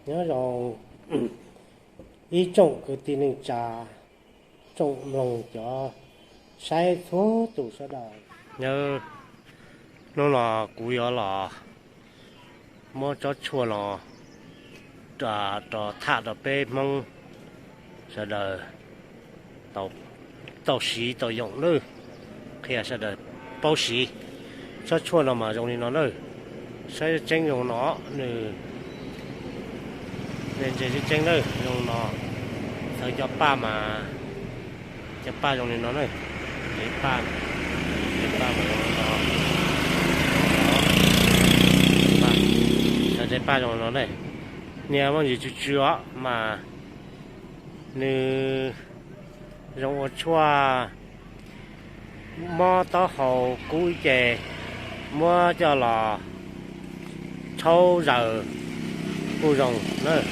Nyob zoo ib tsoom kwv tij neej tsa, tsoom mloog cov saib txhua tus sawv daws. Nyob hnub no kuv yuav los muab tsob tshuaj no rau tham rau peb Hmoob sawv daws tau siv tau yoom nawb, qhia sawv daws paub siv. Tsob tshuaj no mas zoo li no nawb, saib tseeb zoo no, nws ntse tseeb tseeb nawb, zoo no. Txawv cov paj mas, cov paj zoo li no nawb, paj, paj mas zoo li no, txawv paj zoo li no nawb. Niag muaj ntsis tsw tsw os mas nws zoo ua tshuaj mob taub hau kub ib ce, muab coj los tshaub zaws kuj zoo nawb.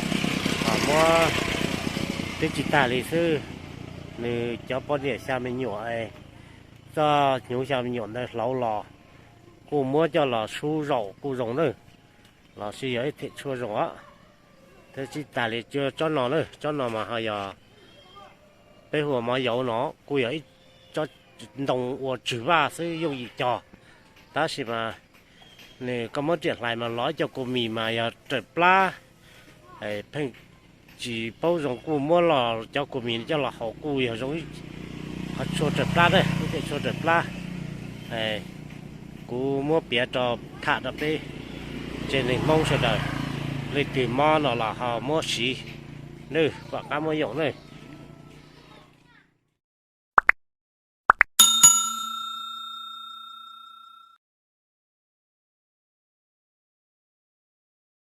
Ho muab twb tsis tag li xwb, nws cov poj niam xya me nyuam, txoj hnyuv xya me nyuam ntawd hlauv los kuj muab coj los sub zaum kuj zoo nawb. Los sis yog ib them tshuaj zoo os. Twb tsis tag li tsob no nawb, tsob no mas ho yog peb hu ua mov yauv no, kuj yog ib tsob ntoo ua tswv vaj xwb yooj yim cog. Tab sis mas nws koj muab riam hlais mas los ib co kua mis mas yog raws plab, pheej tsis paub zoo kuj muab los cov kua mis coj los haus kuj yog zoo ib qho tshuaj raws plab na, ib them tshuaj raws plab. Kuv muab piav rau tham rau peb tsev neeg Hmoob sawv daws, leej twg mob no los ho muab siv nawb, pom qab muab yoom nawb.